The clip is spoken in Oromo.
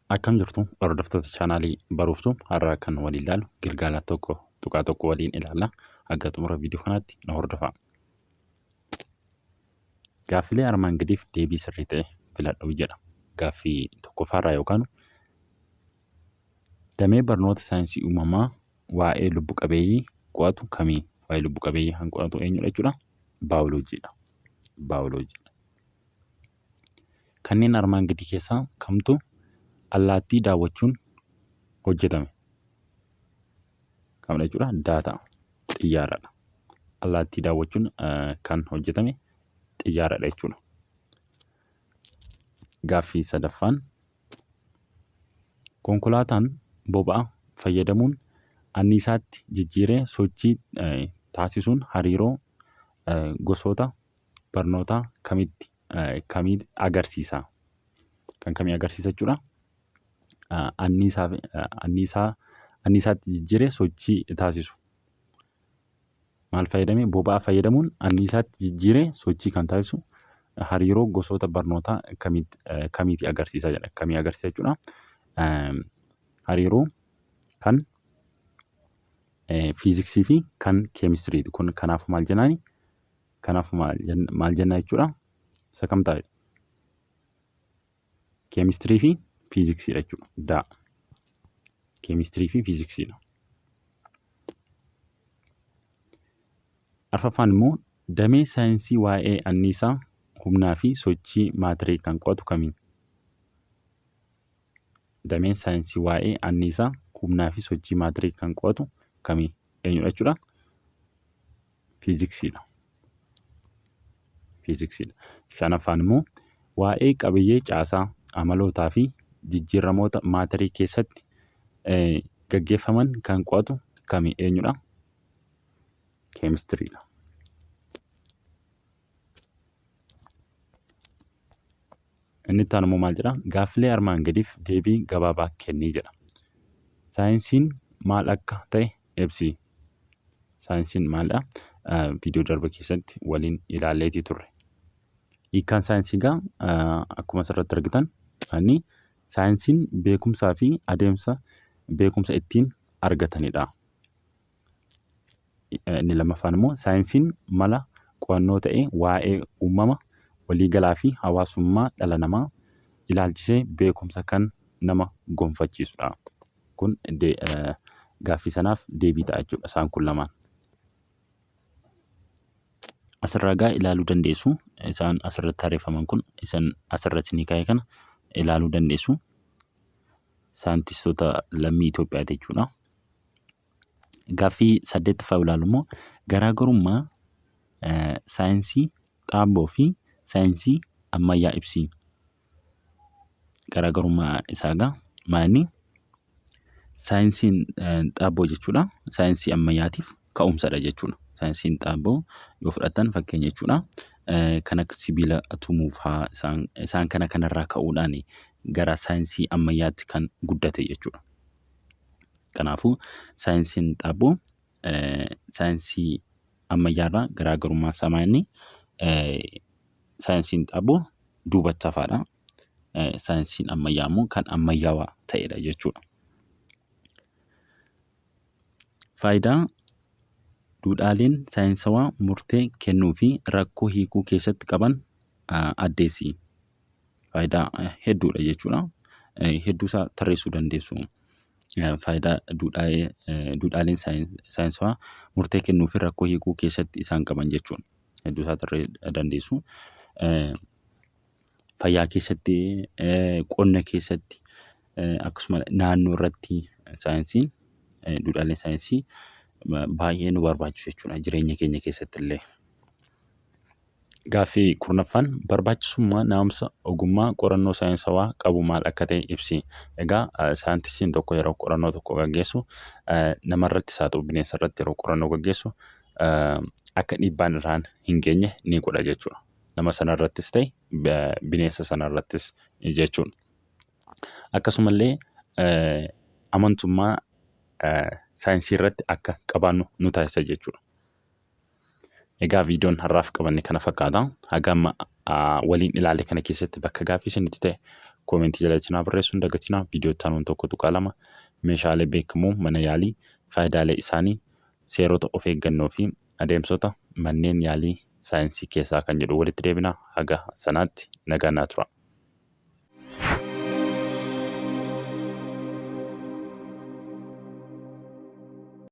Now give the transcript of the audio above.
Akkam jirtu hordoftoota chaanaalii Baruuftuu, har'a kan waliin ilaallu gilgaala 1.1 waliin ilaalla. Hanga xumura viidiyoo kanaatti na hordofaa. Gaaffilee armaan gadiif deebii sirrii ta'e filadhu jedha. Gaaffii tokkoffaarraa yookaan damee barnoota saayinsii uumamaa waa'ee lubbu qabeeyyii qo'atu kamii? Waa'ee lubbu qabeeyyii kan qo'atu eenyudha jechuudha? Baayoloojiidha. Baayoloojiidha. Kanneen armaan gadii keessaa kamtu allaattii daawwachuun hojjetame? Kamidha jechuudha? Daataa. Xiyyaaradha. Allaattii daawwachuun kan hojjetame xiyyaaradha jechuudha. Gaaffii sadaffaan konkolaataan boba'a fayyadamuun anniisaatti jijjiiree sochii taasisuun hariiroo gosoota barnootaa kamitti kamii agarsiisa? Kan kamii agarsiisa jechuudha? Anniisaa anniisaa anniisaatti jijjiiree sochii taasisu. Maal fayyadamee? Boba'aa fayyadamuun anniisaatti jijjiiree sochii kan taasisu hariiroo gosoota barnootaa kamitti kamiiti agarsiisa jedha. Kamii agarsiisa jechuudha? Hariiroo kan fiiziksii fi kan keemistiriiti. Kun kanaaf maal jennaani? Kanaaf maal jenna jechuudha? Isa kam ta'a? Keemistirii fi fiiziksiidha jechuudha. Daa. Keemistirii fi fiiziksiidha. Arfaffaan immoo damee saayinsii waa'ee anniisaa, humnaa fi sochii maatirii kan qo'atu kamiin? Dameen saayinsii waa'ee anniisaa, humnaa fi sochii maatirii kan qo'atu kamii? Eenyudha jechuudha? Fiiziksiidha. Fiiziksiidha. Shanaffaan immoo waa'ee qabiyyee caasaa, amalootaa fi jijjiirramoota maatirii keessatti gaggeeffaman kan qo'atu kami? Eenyudha? Keemistiriidha. Inni itti aanu immoo maal jedha? Gaaffilee armaan gadiif deebii gabaabaa kenni jedha. Saayinsiin maal akka ta'e ibsi. Saayinsiin maalidha? Viidiyoo darbe keessatti waliin ilaalleetii turre. Hiikkaan saayinsii egaa akkuma asirratti argitan inni saayinsiin beekumsaa fi adeemsa beekumsa ittiin argatanidha. Inni lammaffaan immoo saayinsiin mala qo'annoo ta'ee waa'ee uumama waliigalaa fi hawaasummaa dhala namaa ilaalchisee beekumsa kan nama gonfachiisudha. Kun gaaffii sanaaf deebii ta'a jechuudha isaan kun lamaan. Asirraa egaa ilaaluu dandeessu. Isaan asirratti tarreeffaman kun isan asirratti ni kaa'e kana ilaaluu dandeessu. Saayintistoota lammii Itoophiyaati jechuudha. Gaaffii saddeettaffaa yoo ilaallu immoo garaagarummaa saayinsii xaabboo fi saayinsii ammayyaa ibsi. Garaagarummaa isaa egaa maali? Saayinsiin xaabboo jechuudha saayinsii ammayyaatiif ka'umsadha jechuudha. Saayinsiin xaabboo yoo fudhattan fakkeenya jechuudha. Kan akka sibiila tumuu fa'aa isaan kana kanarraa ka'uudhaan gara saayinsii ammayyaatti kan guddate jechuudha. Kanaafuu saayinsiin xaabboo saayinsii ammayyaarraa garaagarummaan isaa maal inni saayinsiin xaabboo duubatti hafaadha. Saayinsiin ammayyaa immoo kan ammayyaawaa ta'edha jechuudha. Faayidaa duudhaaleen saayinsawaa murtee kennuu fi rakkoo hiikuu keessatti qaban addeessi. Faayidaa hedduudha jechuudha. Hedduu isaa tarreessuu dandeessu. Faayidaa duudhaaleen saayinsawaa murtee kennuu fi rakkoo hiikuu keessatti isaan qaban jechuudha. Hedduu isaa tarreessuu dandeessu. Fayyaa keessatti, qonna keessatti, akkasuma naannoo irratti saayinsiin duudhaaleen saayinsii baay'ee nu barbaachisu jechuudha jireenya keenya keessatti illee. Gaaffii 10ffaan barbaachisummaa naamusa ogummaa qorannoo saayinsawaa qabu maal akka ta'e ibsi. Egaa saayintistiin tokko yeroo qorannoo tokko gaggeessu namarrattis haa ta'u bineensa irratti yeroo qorannoo gaggeessu akka dhiibbaan irraan hin geenye ni godha jechuudha. Nama sanarrattis ta'e bineensa sanarrattis jechuudha. Akkasumallee amantummaa saayinsii irratti akka qabaannu nu taasisa jechuudha. Egaa viidiyoon har'aaf qabanne kana fakkaata. Haga amma waliin ilaalle kana keessatti bakka gaaffii isinitti ta'e Koomentii jalatti naa barreessuu hin dagatinaa. Viidiyoo itti aanuun 1.2 meeshaalee beekamoo mana yaalii, faayidaalee isaanii, seerota of eeggannoo fi adeemsota manneen yaalii saayinsii keessaa kan jedhu walitti deebina. Haga sanaatti nagaan naa tura.